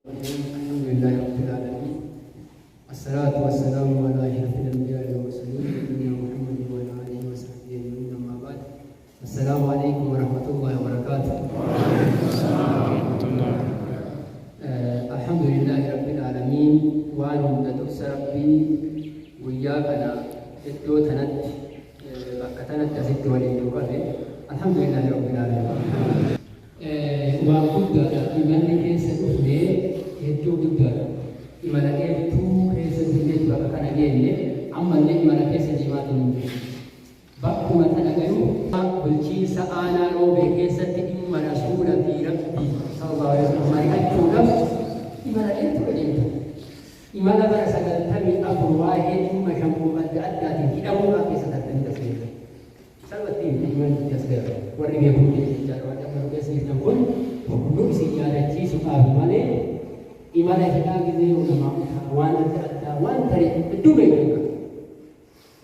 الحمد لله رب العالمين، الصلاة والسلام على أشرف الأنبياء والمرسلين، نبينا محمد وعلى آله وصحبه أجمعين. أما بعد، السلام عليكم ورحمة الله وبركاته. الحمد لله رب العالمين. Waan hunda dursa Rabbii guyyaa kana iddoo tanatti, bakka tanatti asitti waliin nu qabe. الحمد لله رب العالمين. Waan guddaadha. Imalli keessa dhufnee hedduu guddaadha. Imala dheertuu keessa dhufnee bakka kana geenne, ammallee imala keessa deemaatiin hin jiru. Bakkuma tana garuu bulchiinsa aanaa Roobee keessatti dhimma Rasuula fi Rabbii صلى الله عليه وسلم mari'achuudhaaf imala dheertuu deemta. Imala bara 94 waa'ee dhimma shammuu adda addaatiin hidhamuudhaan keessa tartanii tasgabbeessan. Salphatti imalli itti as gahe warri beekuun jechaadha. Warri amma nu keessa jirtan kun nu isin yaadachiisuudhaaf malee, imala hidhaa gizee ulamaa waan adda addaa waan ta'e hedduu beekan.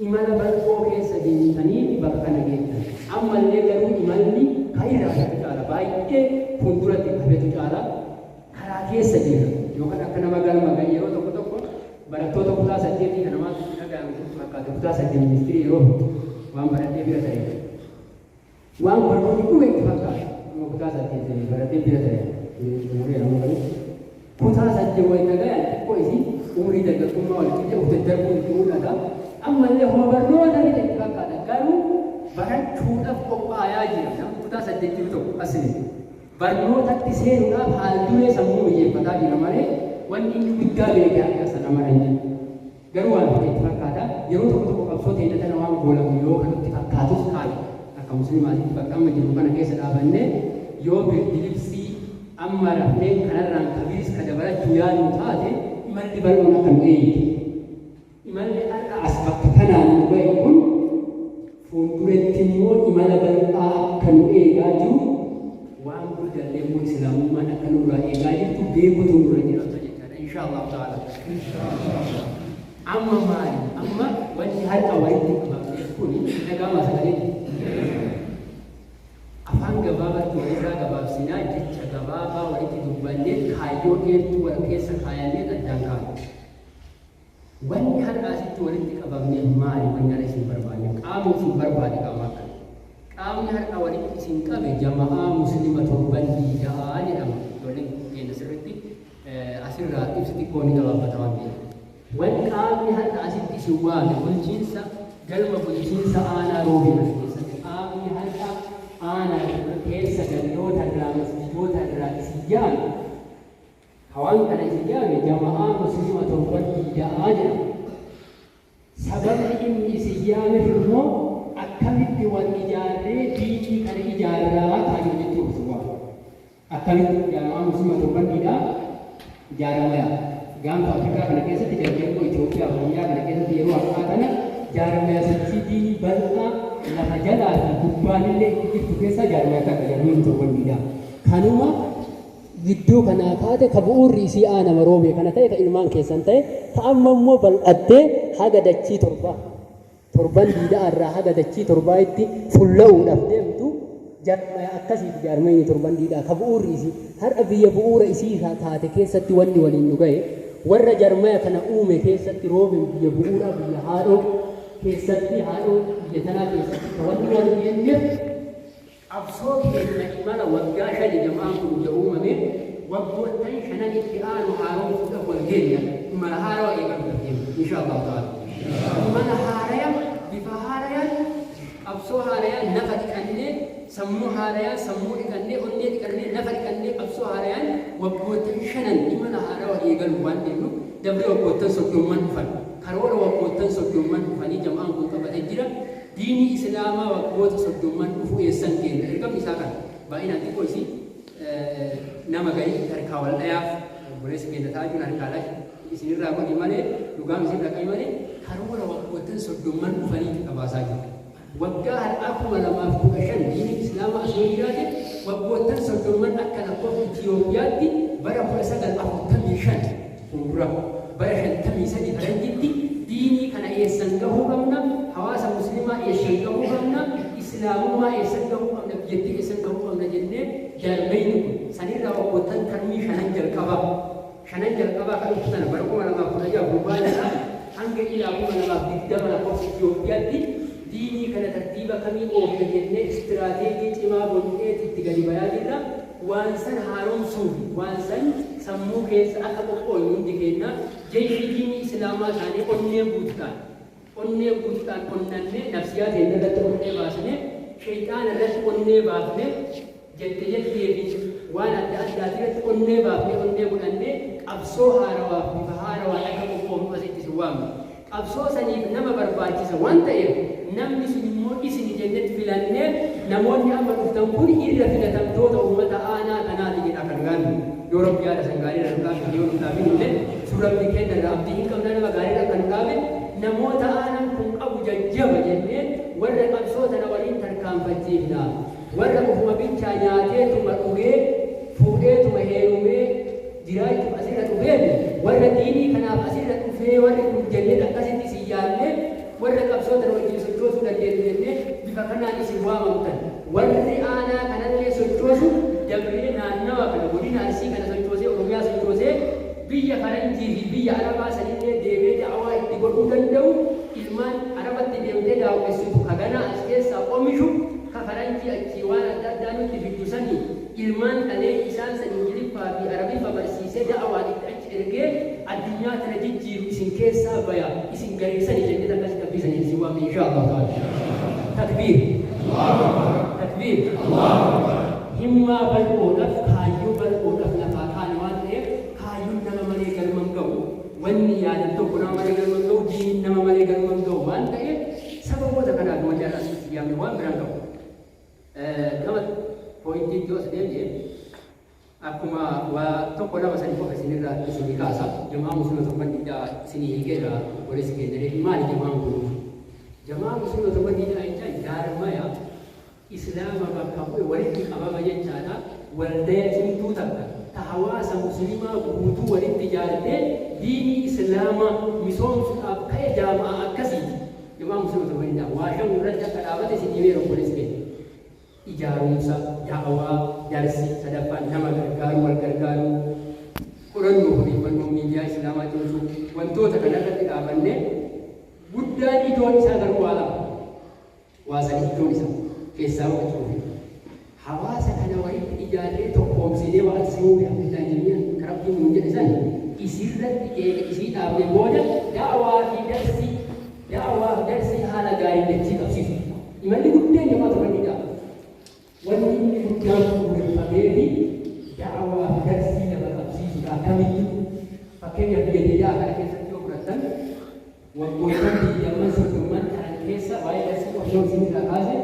Imala bal'oo keessa deemtanii bakka kana geettan. Ammallee garuu imalli kan irraa hafetu caala, baay'ee fuulduratti hafetu caala, karaa keessa jira. Yookaan akka nama galma gahe, yeroo tokko tokko barattoota kutaa saddeetii kana maaltu dhaga'ame sitti fakkaate? Kutaa 8 ministirii yeroo waan baratee bira ta'e. Waan barnoonni dhume itti fakkaata. Amma kutaa 8 baratee bira ta'e. Umurii amma garuu kutaa 8 wayita gahan xiqqoo isii umurii dargaggummaa wal qixa of daddarbuun itti mul'ata. Ammallee homa barnoota ni itti fakkaata. Garuu barachuudhaaf qophaayaa jira. Namni kutaa 8 jiru tokko asli barnootatti seenuudhaaf haal duree sammuu mijeeffataa jira malee wanni inni guddaa beekee akka sana mara hin jiru. Garuu waan ta'e itti fakkaata. Yeroo tokko tokko qabsoo ta'e tana waan goolamu yoo kan itti fakkaatus haala akka musliimaatitti bakka amma jiru kana keessa dhaabannee yoo birdilibsii amma rafnee kanarraan kabiris ka dabalachuu yaadnu taate, imalli bal'oon akka nu eeyyitu. Imalli har'a as bakka kanaan nu ga'e kun fuulduratti immoo imala bal'aa akka nu eegaa jiru, waan guddallee immoo islaamummaan akka nurraa eegaa jirtu beekutu nurra jiraata jechaadha. إن شاء الله تعالى. Amma maali? Amma wanni har'a walitti qabamneef kun dhaga'amaa sagalee? Afaan gabaabaatti walirraa gabaabsinaa, jecha gabaabaa walitti dubbannee, kaayyoo dheertuu wal keessa kaayannee addaan kaanu. Wanni har'a asitti walitti qabamneef maali? Wanni har'a isin barbaanne, qaamni isin barbaade qaama akkana. Qaamni har'a walitti isin qabe Jama'aa Muslima Torban Diida'aa jedhama. Ijoolleen keenya sirriitti asirraa ibsi xiqqoo ni gabaabbata waan ta'eef. Wanni qaamni har'a asitti isin waame bulchiinsa galma bulchiinsa aanaa Roobee kana keessatti qaamni har'a aanaa keessa gandoota irraa, masjidoota irraa isin yaame, hawaan kana isin yaame Jama'aa Muslima Torban Diida'aa jedhama. Sababni inni isin yaameef immoo akkamitti wal ijaarree diinii kana ijaarraa kaayoo jechuuf isin waame. Akkamitti Jama'aa Muslima Torban Diidaa ijaaramaya? Gaanfa Afrikaa kana keessatti, dargaggoo Itoophiyaa, Oromiyaa kana keessatti yeroo har'aa kana jaarmaya sochii diinii bal'aa lafa jalaa fi gubbaanillee itti jirtu keessaa jaarmaya takka jaarmayni Torban Diidaa. Kanuma gidduu kanaa kaate, ka bu'uurri isii aanama Roobee kana ta'e, ka ilmaan keessan ta'e, ka amma immoo bal'attee haga dachii torbaa, Torban Diidaa irraa haga dachii torbaa'itti fulla'uudhaaf deemtu, jaarmaya akkasiiti jaarmayni Torban Diidaa, ka bu'uurri isii har'a biyya bu'uura isii taate keessatti wanni waliin nu gahe warra jarmaya kana uume keessatti, Roobeen biyya bu'uuraa, biyya haadhoo keessatti, haadhoo biyya tanaa keessatti ka wanni wal geenyeef qabsoo keenya imala waggaa 5 jama'aan kun ija uumame, waggoottan shanan itti aanu haaromsuudhaaf wal geenya, imala haarawaa eegaluudhaaf deemna إن شاء الله تعالى. Imala haaraya, bifa haarayaan, qabsoo haarayaan, nafa dhiqannee, sammuu haarayaan, sammuu dhiqannee, onnee dhiqannee, nafa dhiqannee, qabsoo haarayaan waggoottan shanan imala haarawaa eegalu waan deemnu, dabree waggoottan 30n dhufan, karoora waggoottan 30n dhufanii jama'aan kun qabatee jira. Diinii islaamaa waggoota 30n dhufu eessan keenya? Ergamni isaa kana baay'inaan xiqqoo isii nama garii harkaa wal dhayaaf, obboleessi keenya taajuun harkaa dhahe isinirraa godhi malee, dhugaan isinirraa qabi malee, karoora waggoottan 30n dhufaniiti qabaasaa jiru. Waggaa har'aa 2015 diiniin islaamaa as yoo jiraate, waggoottan 30n akka lakkoofsa Itiyoophiyaatti bara 1945 fuuldura, bara 53 faranjitti diinii kana eessan gahuu qabna, hawaasa muslimaa eessan gahuu qabna, islaamummaa eessan gahuu qabna, biyyattii eessan gahuu qabna jennee jaarmayni kun sanirraa waggoottan tarmii shanan jalqabaa Shanan jalqabaa kan dhuftu tana bara 2016 fulbaana hanga ilaa 2020 lakkoofsa Itoophiyaatti diinii kana tartiiba kamii oofna jennee istiraateejii cimaa bocneeti itti gadi bayaa jirra. Waan san haaromsuu fi waan san sammuu keessa akka qophooynu hundi keenya jeeshii diinii Islaamaa taanee onnee guutuudhaan onnee guutuudhaan onnannee, nafsiyaa teenya irratti onnee baasnee, sheyxaana irratti onnee baafnee, jette jettee fi waan adda addaatii irratti onnee baafnee, onnee godhannee, qabsoo haarawaaf bifa haarawaan akka qophoofnu asitti isin waamna. Qabsoo saniif nama barbaachisa waan ta'eef, namni sun immoo isini jennetti filannee, namoonni amma dhuftan kun irra filatamtoota ummata aanaa kanaati jedha kan gaannu. Yoo Rabbi yaada san gaarii irra nu dhaabe, yoo nu dhaabin illee sun Rabbi kenna irraa abdii hin qabna, nama gaarii irra akka nu dhaabe, namoota aanaan kun qabu jajjaba jennee warra qabsoo tana waliin tarkaanfachiifna. Warra ufuma bichaa nyaateetuma dhugee, fuudheetuma heerumee jiraachuuf asirra dhufeefi warra diinii kanaaf asirra dhufee warri kun jennee akkasitti isin yaadnee, warra qabsoo tana wajjin sochoosuu dandeettu jennee bifa kanaan isin waamamtan. Warri aanaa kanallee sochoosu dabree naannawa kana, godina Arsii kana sochoosee, Oromiyaa sochoosee, biyya faranjii fi biyya Arabaa sanillee deemee da'awaa itti godhuu danda'u, ilmaan Arabatti deemtee daawwessitu ka ganaa as keessaa omishu, ka faranjii achii waan adda addaa nutti fiddu sanii ilmaan dhalee, isaan san Ingiliffaa fi Arabiffa barsiisee, da'awaan itti achi ergee addunyaa tana jijjiiru isin keessaa baya, isin gareessani jennee akkasitti abdiisanii isin waamne, insha Allah ta'ala. Takbiir! Takbiir! Himmaa bal'oodhaaf, kaayyoo bal'oodhaaf lafaa kaane waan ta'eef, kaayyoon nama malee galma hin ga'u. Wanni yaadan tokko nama malee galma hin ga'u, diiniin nama malee galma hin ga'u waan ta'eef, sababoota kanaaf wanni har'a asitti yaamne waan biraan qabu. Gama pointiitti yoo as deebi'e, akkuma waa tokko lama sadi qofa isinirraa isinii kaasa. Jamaa Muslima Torban Diddaa isinii hiikeera obboleessi keenya reefi. Maali jamaan kun? Jamaa Muslima Torban Diddaa jechaan jaarmaya Islaama bakka bu'e walitti qabama jechaadha. Waldaya cimtuu takka ta hawaasa Muslimaa guutuu walitti ijaartee diinii Islaamaa misoomsuudhaaf ka'e jaama'a akkasiiti. Jamaa Muslima Torban Diddaa waa shan irratti akka dhaabate isin himeera obboleessi keenya. Ijaarumsa, da'awaa, darsi, sadaffaan nama gargaaruu, wal gargaaruu, qorannoo, odeeffannoo, miidiyaa Islaamaa cimsuu, wantoota kana irratti dhaabannee, guddaan ijoon isaa garuu waa lama. Waa sadi ijoon isaa keessaa hubachuu fi hawaasa kana walitti ijaarree tokkoomsinee, wa'tasimuu bihablillaahi jamii'an ka Rabbiin nuun jedhe san isirratti eega isii dhaabne booda, da'awaa fi darsii, da'awaa fi darsii haala gaariin dachii qabsiisu. Imalli guddaan jamaa Torban Diddaa wanni inni guddaan bu'uureffameefi da'awaa fi darsii lafa qabsiisuudha. Akkamitti? Fakkeenyaaf, biyya Diidaa kana keessatti yoo fudhattan, waggoottan 20, 30n kanan keessa waa'ee darsii qofa yoo isinirraa kaase,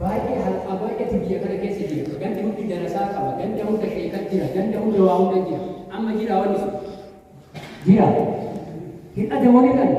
baay'ee halqaa baay'eetu biyya kana keessa jira. Gandi hundi darasaa qaba, ganda hunda sheekat jira, ganda hunda waa hunda jira. Amma jira wanni sun? Jira? Hir'ate moo hir'ate?